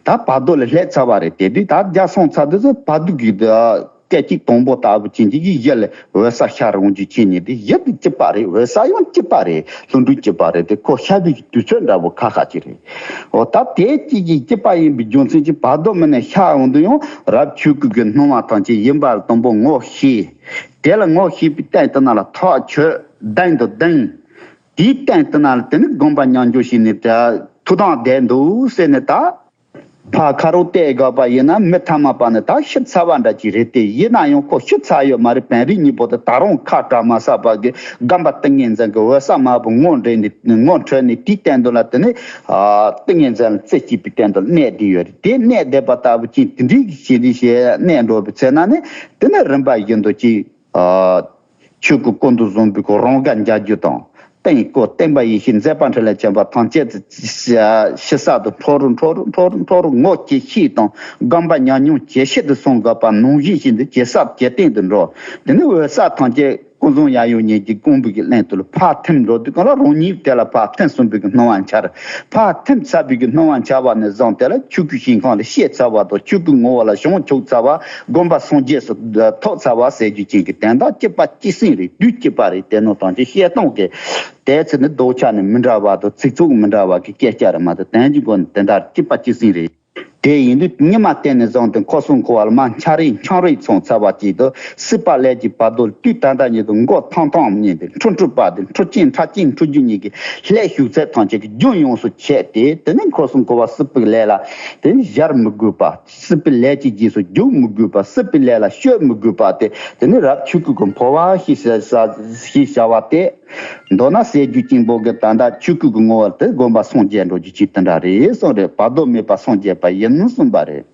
ད་བར་དོ་ལ་སླེབས་ཚར་བ་རེད་དེ། དུས་ད་རྒྱ་སོང་ཚར་དུས་སུ་བར་དོ་གི་སྐད་ཅིག་དང་པོ་ལྟ་བུ་ཅན་གྱི་གཞི་ལ་འོད་གསལ་ཤར་འོང་རྒྱུ་ཅན་ནི་དེ། གཞི་དེ་གཅིག་པ་རེད། འོད་གསལ་ཡང་གཅིག་པ་རེད། ལྷུན་གྲུབ་གཅིག་པ་རེད་དེ། ཁོ་ཤར་བའི་དུས་ཚོད་འདྲ་བོ་ཁ་ཁ་ཅིག་རེད། འོ་ད་དེ་གཅིག་གིས་གཅིག་པ་ཡིན་པའི་རྒྱུ་མཚན་གྱིས་བར་དོ་མིན་ནས་ཤར་འོང་དུས་ཡང་རབ་ཆོས་སྐུ་གི་སྣང་བ་ཐམས་ཅད་ཡིན་པར་དང་པོ་ངོ་ཤེས། དེ་ལ་ངོ་ཤེས་པའི་སྟེང་དུ་ན་ལ་ཐག་ཆོད་གདེང་དུ་ལྡན། དེའི་སྟེང་དུ་ན་དེ་ནི་སྒོམ་པ་མཉམ་སྦྱོར་བྱས་ནས་ད་ཐུགས་དམ་བསྡད་འདུག་ཟེར་ནས། ད་ཕར་ཁ་རོག་བལྟས་དགོས་པ་ཡིན་ན་མི་ཐ་མལ་པ་ནི་ད་ཤི་ཚར་བ་འདྲ་ཅིག་རེད་དེ། ཡིན་ན་ཡང་ཁོ་ཤི་ཚར་ཡོད་མ་རེད། བན་རིགས་གཉིས་པོ་དེ་ད་རུང་ཁ་བྲལ་མ་ཚར་བ་གི་སྒོམ་པ་ཏིང་ངེ་འཛིན་གྱི་འོད་གསལ་མ་བུ་ངོ་འདྲེས་ནས་ངོ་འཕྲོད་ནས། དེའི་སྟེང་དུ་ལ་དེ་ནི་ཏིང་ངེ་འཛིན་ལ་རྩེ་གཅིག་པའི་སྟེང་དུ་གནས་བསྡད་ཡོད་རེད་དེ། གནས་བསྡད་པ་ལྟ་བུ་ཅིག་དེ་འདྲའི་ཞེ་རེ་ཞེ་གནས་འགྲོ་བའི་ཚེ་ན་ནི་དེ་ནི་རིམ་པ་བཞིན་དུ་ཅིག་ཆོས་སྐུ་ཀུན་ཏུ་བཟང་པོའི་གོ་རང་དགའ་མཇལ་རྒྱུ་དང་། སྟེང་སྐོར་སྟོན་པ་ཡེ་ཤེས་མཛད་པ་འཕྲིན་ལས་ཆེན་པོ་ཐམས་ཅད་དུ་ཕྱི་གསལ་དུ་འཕྲོ་རུ་འཕྲོ་རུ་འཕྲོ་རུ་འཕྲོ་རུ་ངོ་ཇེ་ཤེས་དང་སྒོམ་པ་ཉམས་མྱོང་ཇེ་ཤེས་དུ་སོང་དགོས་པ་ནང་བཞིན་བཞིན་དུ་ཇེ་ཟབ་ཇེ་བརྟན་དུ་འགྲོ། དེ་ནི་འོད་གསལ་ཐམས་ཅད་ ཀུན་བཟང་ཡབ་ཡུམ་གཉིས་ཀྱི་དགོངས་པའི་གི་གླེང་དུ་ལ་ཕར་ཐིམ་འགྲོ་དུས་གང་ལ་རང་ཉིད་དེ་ལ་ཕར་ཐིམ་སོང་བའི་གི་སྣང་བ་འཆར། ཕར་ཐིམ་ཚར་བའི་གི་སྣང་བ་འཆར་བ་ནས་བཟུང་དེ་ལ་ཆོས་སྐུའི་ཞིང་ཁམས་ལ་ཤེས་ཚར་བ་དང་ཆོས་སྐུའི་ངོ་བོ་ལ་བྱང་ཆུབ་ཚར་བ་སྒོམ་པ་སངས་རྒྱས་སུ་ཐོབ་ཚར་བ་ཟེར་རྒྱུ་ཅན་གྱི་དོན་དག་གཅིག་པ་གཅིག་སེང་རེད། དུས་གཅིག་པ་རེད། དེ་ནང་དང་ཅི་བཤད་སྟངས་ཀྱི་དེ་ཚེ་ནི་ལྡོག་ཆ་ནི་མི་འདྲ་བ་དང་ཚིག་ཚོགས་མི་འདྲ་བ་གི་སྐད་ཆ་རེད་མ་གཏོགས་དོན་གྱི་སྒོ་ནས་དེ་འདྲ་གཅིག་པ་གཅིག་སེང་རེད། དེ་ཡིན་དུས་ཉི་མ་དེ་ནས་བཟུང་སྟེ་འཁོར་གསུམ་འཁོར་བ་ལ་མ་འཆར་རེ་འཆང་རེ་སོང་ཚར་བ་ཅིག་ཏུ་སྲིད་པ་ལས་ཀྱི་བར་དོ་དུས་ད་ལྟ་ཉིད་དུ་མགོ་ཐང་ཐང་ཉིད་དུ་འཁྲུ་འཁྲུ་པ་དེ་འཁྲུ་ཅན་ཁྲ་ཅན་འཁྲུ་རྒྱུ་ཉིད་ཀྱི་ལྷད་ཞུགས་ཚད་ཐམས་ཅད་ཀྱི་རྒྱུན་ཡོངས་སུ་ཆད་དེ། དེ་ནས་འཁོར་གསུམ་འཁོར་བ་སྲིད་པའི་ལས་ལ་དེ་ནས་གཞར་མི་དགོས་པ། སྲིད་པའི་ལས་ཀྱི་རྗེས་སུ་རྒྱུག་མི་དགོས་པ། སྲིད་པའི་ལས་ལ་སྤྱོད་མི་དགོས་པ་དེ་དེ་ནས་རབ་ཆོས་སྐུ་གི་འཕོ་བ་ཞེས་བྱ་བ་སྟེ། མདོར་ན་ཟེར་རྒྱུ་གཅིག་པོ་གི་ད་ལྟ་ཆོས་སྐུ་གི་ངོ་བོ་དེ་སྒོམ་པ་སངས་རྒྱས་འགྲོ་རྒྱུ་ཅིག་དེ་འདྲ་རེད་གསུངས་རེད། བར་དོ་མེད་པ་སངས་རྒྱས་པ་ཡིན་གསུངས་པ་རེད།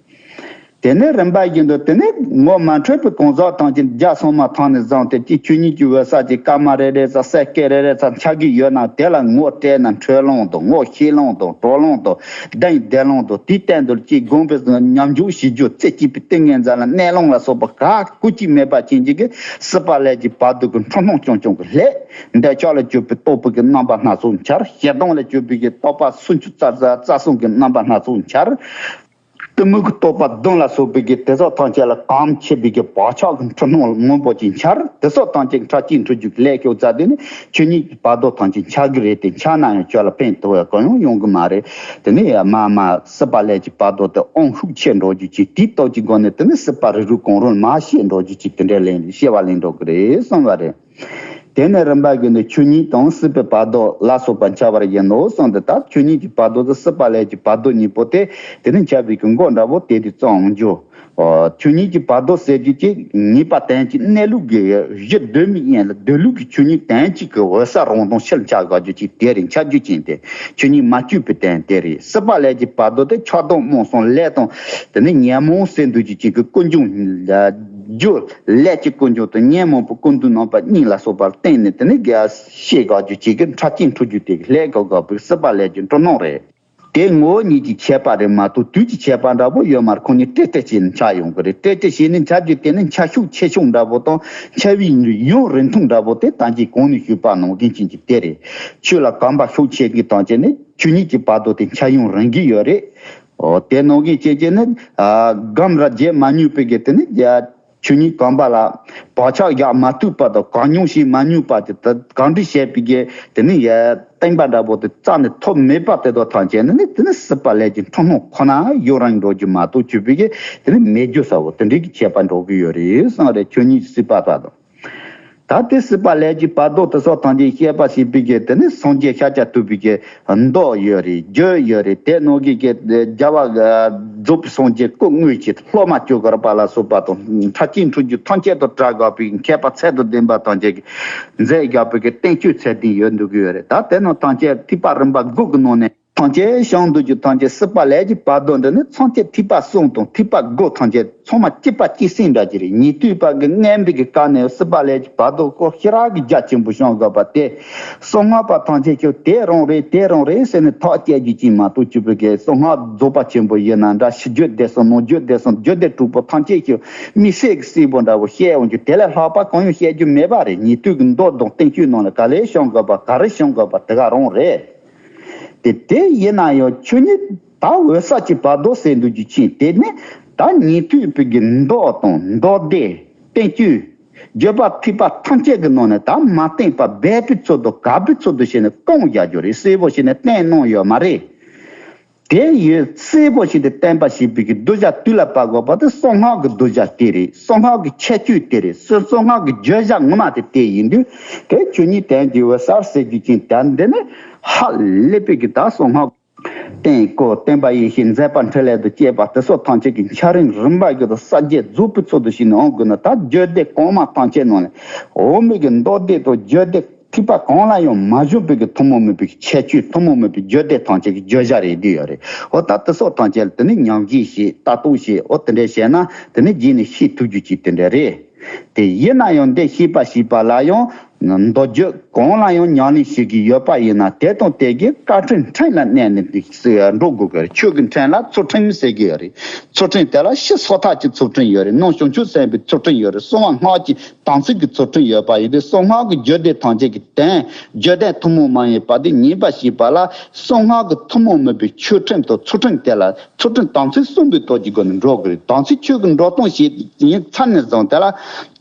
དེ་ནས་རིམ་པ་བཞིན་དུ་དེ་ནས་ངོ་མ་འཕྲོད་པའི་གང་ཟག་ཐམས་ཅད་རྒྱ་སོང་མ་ཐང་ནས་བཟུང་སྟེ་ཀྱི་ཆོས་ཉིད་ཀྱི་འོད་གསལ་གྱི་སྐར་མ་རེ་རེ་ཙམ་སེ་ཀེ་རེ་རེ་ཙམ་འཆར་གྱི་ཡོད་ན་དེ་ལ་ངོ་སྤྲད་ན་འཕྲོད་ལོང་དང་ངོ་ཤེས་ལོང་དང་གྲོལ་ལོང་དང་གདེང་ལྡན་ལོང་དང་དེའི་སྟེང་དུ་ཀྱི་སྒོམ་པའི་ཉམས་འཇུག་བྱེད་རྒྱུ་རྩེ་གཅིག་པའི་ཏིང་ངེ་འཛིན་ལ་གནས་ལོང་ལ་སོགས་པ་ག་ཀུ་ཅི་མེད་པ་ཅན་གྱི་སྲིད་པ་ལས་ཀྱི་བར་དོ་གི་འཁྲུལ་སྣང་རྐྱང་རྐྱང་གི་ལྷད། འདོད་ཆགས་ལས་གྱུར་པའི་རྟོག་པའི་གི་རྣམ་པ་སྣ་ཚོགས་འཆར། ཞེ་སྡང་ལས་གྱུར་པའི་གི་རྟོག་པ་སུམ་ཅུ་རྩ་རྩ་གསུམ་གྱི་རྣམ་པ་སྣ་ཚོགས་འཆར། གཏི་མུག་གི་རྟོག་པ་བདུན་ལ་སོགས་པའི་གི་དེ་ཚོ་ཐམས་ཅད་ལ་གོམས་ཆེ་བའི་གི་བག་ཆགས་ཀྱི་འཁྲུལ་སྣང་མང་པོ་ཅིག་འཆར། དེ་ཚོ་ཐམས་ཅད་ཁྲ་ཅིག་འཁྲུལ་རྒྱུ་ལས་ཀྱོག་ཙ་དེ་ནི་ཆོས་ཉིད་ཀྱི་བར་དོ་ཐམས་ཅད་འཆར་གི་རེད་དེ། འཆར་ན་ཡང་ཁྱོད་ལ་ཕན་ཐོགས་ཡ་གང་ཡང་ཡོང་གི་མ་རེད། དེ་ནི་ཡ་མ་མ་སྲིད་པ་ལས་ཀྱི་བར་དོ་དེ་དབང་ཤུགས་ཆེ་འགྲོ་རྒྱུ་ཅིག་དེའི་སྟོབས་ཀྱི་སྒོ་ནས་དེ་ནི་སྲིད་པ་རིགས་རུས་གང་རུང་མ་ཤེས་འགྲོ་རྒྱུ་ཅིག་དེ་འདྲའི་ལན་ཤེས་པ་ལེན་འགྲོ་གི་རེད་གསུངས་པ་རེད། དེ་ནས་རིམ་པ་བཞིན་དུ་ཆོས་ཉིད་དང་སྲིད་པའི་བར་དོ་ལ་སོགས་པ་འཆར་བར་བཞིན་ནོ་གསུངས་ཏེ། ད་ཆོས་ཉིད་ཀྱི་བར་དོ་དང་སྲིད་པ་ལས་ཀྱི་བར་དོ་གཉིས་པོ་དེ་དེ་ནས་འཆར་བའི་གི་མགོ་འདྲ་བོ་དེ་དུས་གཙང་འོང་རྒྱུ། ཨོ། ཆོས་ཉིད་ཀྱི་བར་དོ་ཟེར་རྒྱུ་ཅིག་ངེས་པ་དོན་གྱི་གནས་ལུགས་ཀྱི་གཞི་གདོད་མའི་དབྱིངས་ལ་སྡོད་ལུགས་ཀྱི་ཆོས་ཉིད་དོན་གཅིག་གི་འོད་གསལ་རང་དོན་ཕྱིར་འཆར་དགོས་རྒྱུ་ཅིག་དེ་རེད། འཆར་རྒྱུ་ཅན་དེ་ཆོས་ཉིད་མ་བཅོས་པའི་དོན་དེ་རེད། སྲིད་པ་ལས་ཀྱི་བར་དོ་དེ་ཆགས་སྡང་རྨོངས་གསུམ་ལས་དང་དེ་ནས་ཉོན་མོངས་ཟེར་འདུག་རྒྱུ་ཅིག་གི་ཀུན་འབྱུང་རྒྱུ། ལས་ཀྱི་ཀུན་འབྱུང་དང་ཉོན་མོངས་པའི་ཀུན་འདུས་རྣམ་པ་གཉིས་ལ་སོགས་པར་བརྟེན་ནས་དེ་ནི་དགེ་བ་ཤེས་དགོས་རྒྱུ་ཅིག་གི་ཁྲ་ཅན་འཁྲུལ་རྒྱུ་དེ་གི་ལྷད་དགོས་དགོས་པའི་སྲིད་པ་ལས་ཀྱི་འཁྲུལ་སྣང་རེད། དེ་ངོ་བོ་ཉིད་ཀྱི་ཁྱད་པར་རེད་མ་གཏོགས་དུས་ཀྱི་ཁྱད་པར་འདྲ་པོ་ཡོད་མ་རེད། ཁོང་གཉིས་སྤྲེལ་སྤྲེལ་བྱས་ནས་འཆར་ཡོང་གི་རེད། སྤྲེལ་སྤྲེལ་བྱས་ནས་འཆར་རྒྱུ་དེ་ནི་འཆར་ཤུགས་ཆེ་ཆུང་འདྲ་པོ་དང་འཆར་བའི་ཡུན་རིང་ཐུང་འདྲ་པོ་དེ་ད་གིན་གོང་ནས་ཞུས་པ་ནང་བཞིན་ཅན་གྱི་དེ་རེད། ཆོས་ལ་གོམས་པ་ཤུགས་ཆེ་གི་དང་བཅས་ནས་ཆོས་ཉིད་ཀྱི་བར་དོ་དེ་འཆར་ཡུན་རིང་གི་ཡོད་རེད། ཨོ། དེ་ནང་བཞིན་བྱས་བྱས་ནི། ཨ། སྒོམ་ར་རྒྱས་མ་མྱོང་པའི་གི་དེ་ནི་ཡ། ཆོས་ཉིད་གོམས་པ་ལ་བག་ཆགས་བཞག་མ་ཐུབ་པ་དང་གོ་མྱོང་བྱེད་མ་མྱོང་པ་དེ་དག་གང་འདྲ་བྱས་པའི་གི་དེ་ནི་ཡ། བརྟན་པ་འདྲ་པོ་དེ་རྩ་ནས་ཐོབ་མེད་པ་དེ་དག་ཐམས་ཅད་ནི་ནི་དེ་ནི་སྲིད་པ་ལས་ཀྱི་འཁྲུལ་སྣང་ཁོ་ན་ཡུན་རིང་འགྲོ་རྒྱུ་མ་གཏོགས་ཆོས་པའི་གི་དེ་ནི་མེད་རྒྱུ་ཟེར་བ་དེ་འདྲའི་གི་ཁྱད་པར་འགྲོ་གི་ཡོད་རེད་གསུངས་རེད། ཆོས་ཉིད་སྲིད་པ་དག་དང་། ད་དེ་སྲིད་པ་ལས་ཀྱི་བར་དོ་དེ་སོགས་ཐམས་ཅད་བཤད་པ་ཞེས་པའི་གི་དེ་ནི་སངས་རྒྱས་ཤཱཀྱ་ཐུབ་པའི་གི་མདོ་ཡོད་རེད། རྒྱུད་ཡོད་རེད། དེ་ནང་གི་གི་རྒྱལ་བ་རྫོགས་པའི་སངས་རྒྱས་སྐུ་དངོས་ཀྱི་སློབ་མ་བཅུ་དཀར་པ་ལ་སོགས་པ་དང་ཁྲ་ཅན་འཁྲུལ་རྒྱུ་ཐམས་ཅད་དང་བྲལ་དགོས་པའི་མཁས་པ་ཚད་དང་ལྡན་པ་ཐམས་ཅད་ཀྱིས་མཛད་དགོས་པའི་གི་བསྟན་བཅོས་ཚད་ལྡན་ཡོད་འདུག་གི་ཡོད་རེད། ད་དེ་ནང་ཐམས་ཅད་ཐེག་པ་རིམ་པ་དགུ་གི་ནང་ནས། ཐམས་ཅད་བྱང་འདུལ་གྱི་ཐམས་ཅད་སྲིད་པ་ལས་ཀྱི་བར་དོ་འདི་ནི་ཐམས་ཅད་ཐེག་པ་གསུམ་དང་ཐེག་པ་དགུ་ཐམས་ཅད་ཚང་མ་གཅིག་པ་གཅིག་སེང་འདྲ་གྱི་རེད། ཉན་ཐོས་པ་གི་མངོན་པའི་གི་སྐབས་ནས་སྲིད་པ་ལས་ཀྱི་བར་དོ་ཁོ་ཞེ་དྲག་གི་རྒྱ་ཆེན་པོ་བྱང་དགོས་པ་དེ། གསང་སྔགས་པ་ཐམས་ཅད་ཀྱང་དེ་རང་རེད་དེ་རང་རེད་ཟེར་ནས་ཐག་བཅད་རྒྱུ་ཅིག་མ་གཏོགས་ཆོས་པའི་གི་གསང་སྔགས་རྫོགས་པ་ཆེན་པོ་ཡིན་ན་འདྲ། ཕྱི་རྒྱུད་བསྡུས་སོང་ནང་རྒྱུད་བསྡུས་སོང་རྒྱུད་སྡེ་དྲུག་པོ་ཐམས་ཅད་ཀྱང་དམིགས་བསལ་གྱི་གསལ་པོ་འདྲ་བོ་བཤད་འོང་རྒྱུ་དེ་ལས་ལྷག་པ་གང་ཡང་བཤད་རྒྱུ་མེད་པ་རེད། ཉན་ཐོས་ཀྱི་མདོ་དང་བསྟན་བཅོས་ནང་ལ་ག་ལེར་བྱང་དགོས་པ་ག་རེ་བྱང་དགོས་པ་དེ་ག་རང་རེད། དེ་དེ་ཡིན་ན་ཡང་ཆོས་ཉིད་ད་འོད་གསལ་གྱི་བར་དོ་ཟེར་འདུག་རྒྱུ་ཅན་དེ་ནི་ད་ཉན་ཐོས་པའི་གི་མདོ་དང་མདོ་སྡེ་བསྟན་བཅོས་བརྗོད་པ་ཐེག་པ་ཐམས་ཅད་ཀྱི་ནང་ནས་ད་མ་བསྟན་པ་སྦས་པའི་ཚུལ་དུ་གབ་པའི་ཚུལ་དུ་བྱས་ནས་བསྐང་བཞག་རྒྱུ་རེད། གསལ་པོ་བྱས་ནས་བསྟན་གནང་ཡོད་མ་རེད། དེ་ཡོད་གསལ་པོ་ཞིག་ཏུ་བསྟན་པ་ཞེས་པའི་གི་གདུལ་བྱ་དུས་ལ་བབ་དགོས་པ་དེ་གསང་སྔགས་ཀྱི་གདུལ་བྱ་དེ་རེད། གསང་སྔགས་ཀྱི་ཁྱད་ཆོས་དེ་རེད། གསང་གསང་སྔགས་ཀྱི་བརྗོད་བྱ་ངོ་མ་དེ་དེ་ཡིན་དུས་དེ་ཆོས་ཉིད་དོན་གྱི་འོད་གསལ་ཟེར་རྒྱུ་ཅན་དེ་འདི་ནི་ཧ་ལས་པའི་གི་ད་གསང་སྔགས་བསྟན་བཀོད་བསྟན་པ་ཡེ་ཤེས་མཛད་པ་འཕྲིན་ལས་དང་བཅས་པ་དེ་སོགས་ཐམས་ཅད་ཀྱི་འཆར་རིམ་རིམ་པ་བཞིན་དུ་གསལ་བྱེད་རྫོགས་པའི་ཚུལ་དུ་ཞིག་ནས་འོང་དགོས་ན། ད་བརྗོད་བདེ་གོང་མ་ཐམས་ཅད་ནང་ནས་འོག་མའི་གི་མདོ་སྡེ་དང་བརྗོད་བདེ་ཐེག་པ་གང་ལ་ཡང་མ་བྱུང་བའི་གི་ཐུན་མོང་མིན་པའི་ཁྱད་ཆོས་ཐུན་མོང་མིན་པའི་བརྗོད་བདེ་ཐམས་ཅད་ཀྱི་བརྗོད་བྱ་རེད་འདི་ཡོད་རེད། འོ་ད་དེ་སོགས་ཐམས་ཅད་ལ་དེ་ནི་ཉམས་བཞེས་བྱེད་ལྟ་རྟོག་བྱེད། འོ་དེ་འདྲ་བྱས་ན་དེ་ནི་རྗེས་ནས་ཤེས་ཐུབ་རྒྱུ་ཅིག་དེ་འདྲ་རེད། དེ་ཡིན་ན་ཡང་འདི་ཤེས་པ་ཤེས་པ་ལ་ཡང་ མདོ་རྒྱུད་གང་ལ་ཡང་ཉམས་ལེན་བྱེད་ཀྱི་ཡོད་པ་ཡིན་ན། དེ་དང་དེ་གའི་བཀའ་དྲིན་ཕྲན་ལ་གནས་ནས་འགྲོ་དགོས་ཀྱི་རེད། ཆོས་ཀྱི་ཕྲན་ལ་ཚུལ་ཁྲིམས་ཟེར་གྱི་ཡོད་རེད། ཚུལ་ཁྲིམས་དེ་ལ་ཕྱི་སོ་ཐར་གྱི་ཚུལ་ཁྲིམས་ཡོད་རེད། ནང་བྱང་ཆུབ་སེམས་དཔའི་ཚུལ་ཁྲིམས་ཡོད་རེད། གསང་བ་སྔགས་ཀྱི་དམ་ཚིག་གི་ཚུལ་ཁྲིམས་ཡོད་པ་ཡིན་དུས། གསང་སྔགས་ཀྱི་རྒྱུད་སྡེ་ཐམས་ཅད་ཀྱི་དོན། རྒྱུད་སྡེ་ཐུན་མོང་མ་ཡིན་པ་དེ་ཉན་པར་བྱེད་པ་ལ། གསང་སྔགས་ཀྱི་ཐུན་མོང་མིན་པའི་ཆོས་ཁྲིམས་དང་ཚུལ་ཁྲིམས་དེ་ལ། ཚུལ་ཁྲིམས་དམ་ཚིག་གསུམ་པའི་སྟོབས་ཀྱི་སྒོ་ནས་འགྲོ་དགོས་རེད། དམ་ཚིག་ཆོས་ཀྱི་འགྲོ་སྟངས་ཤིག་ཡིན་ཚར་ནས་བཟུང་། དེ་ལ་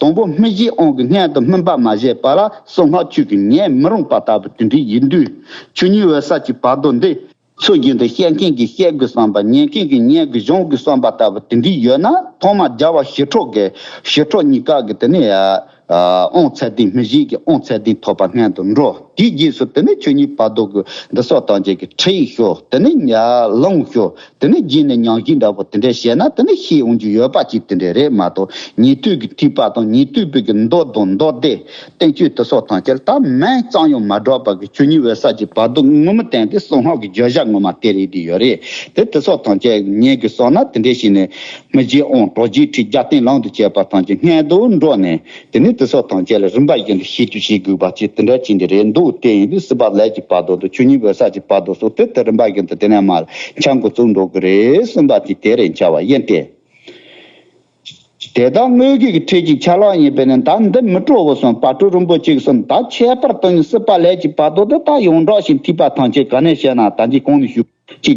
དང་པོ་སྨིན་བྱེད་དབང་གི་སྔོན་དུ་སྨིན་པ་མ་བྱས་པ་ལ། གསང་སྔགས་ཆོས་ཀྱི་ཉན་མི་རུང་བ་ལྟ་བུ་དེ་འདྲའི་ཡིན་དུས། ཆོས་ཉིད་འོད་གསལ་གྱི་བར་དོ་འདི། ཚུལ་བཞིན་དུ་བཤད་མཁན་གྱིས་བཤད་དགོས་བསམ་པ། ཉན་མཁན་གྱིས་ཉན་དགོས་སྦྱོང་དགོས་བསམ་པ་ལྟ་བུ་དེ་འདྲའི་ཡོད་ན། ཐོག་མར་རྒྱལ་བ་ཞི་ཁྲོ་གི། ཞི་ཁྲོ་གཉིས་ཀ་གི་དེ་ནས་ཨ་ཨ་དབང་ཚད་ལྡན། སྨིན་བྱེད་ཀྱི་དབང་ཚད་ལྡན་ཐོབ་པ་སྔོན་དུ་འགྲོ། དེའི་རྗེས་སུ་དེ་ནས་ཆོས་ཉིད་བར་དོ་གི་འདི་སོགས་ཐམས་ཅད་ཀྱི་ཁྲིད་ཤོག་དེ་ནས་ཉ་ལོངས་ཤོག་དེ་ནས་རྗེས་ནས་ཉམས་བཞེས་འདྲ་པོ་དེ་འདྲ་བྱས་ན། དེ་ནས་ཤེས་འོང་རྒྱུ་ཡོད་པ་ཅིག་དེ་འདྲ་རེད་མ་གཏོགས། ཉན་ཐོས་ཀྱི་ཐེག་པ་དང་། ཉན་ཐོས་པའི་གི་མདོ་དང་མདོ་སྡེ། བསྟན་བཅོས་དེ་སོགས་ཐམས་ཅད་ད་མིང་ཙམ་ཡང་མ་གྲགས་པ་གི། ཆོས་ཉིད་འོད་གསལ་གྱི་བར་དོ་ངོ་མ་བསྟན་ཏེ། གསང་སྔགས་ཀྱི་བརྗོད་བྱ་ངོ་མ་དེ་རེད་དེ་ཡོད་རེད། དེ་དེ་སོགས་ཐམས་ཅད་ཉན་དགོས་བསམ་ན། དེ་འདྲ་བྱས་ནས་སྨིན་བྱེད་དབང་གྲོལ་བྱེད་ཁྲིད། རྒྱབ་རྟེན་ལམ་དུ་བྱས་པ་ཐམས་ཅད་སྔོན་དུ་འགྲོ་ནས། དེ་ནས་དེ་སོགས་ཐམས་ཅད་ལ་རིམ་པ་བཞིན་དུ་ཤེས་རྒྱུ་བྱེད་དགོས་པ་ཅིག་དེ་འདྲ་ཅིག་འདི་རེད་འདུག་དེ་ཡིན་དུས་སྲིད་པ་ལས་ཀྱི་བར་དོ་དང་། ཆོས་ཉིད་འོད་གསལ་གྱི་བར་དོ་སོགས་དེ་དེ་རིམ་པ་བཞིན་དུ་དེ་ནས་མར་འཆང་འགོ་བཙུགས་འགྲོ་གི་རེད་གསུངས་པ་ཅིག་དེ་རེད་འཆར་བ་ཡིན་ཏེ། དེ་དག་དངོས་ཀྱི་ཁྲིད་ཀྱི་ཆ་ལག་ཡིན་པས་ན། ད་འདི་མི་སྤྲོ་བོ་གསུངས། བར་དོ་རིན་པོ་ཆེ་གསུངས། ད་ཁྱད་པར་དུ་ནི་སྲིད་པ་ལས་ཀྱི་བར་དོ་འདི་ད་ཡོངས་གྲགས་ཤིག་ཐེག་པ་ཐམས་ཅད་ག་ནས་བཤད་ན། ད་འདི་གོང་ནས་ཞུས།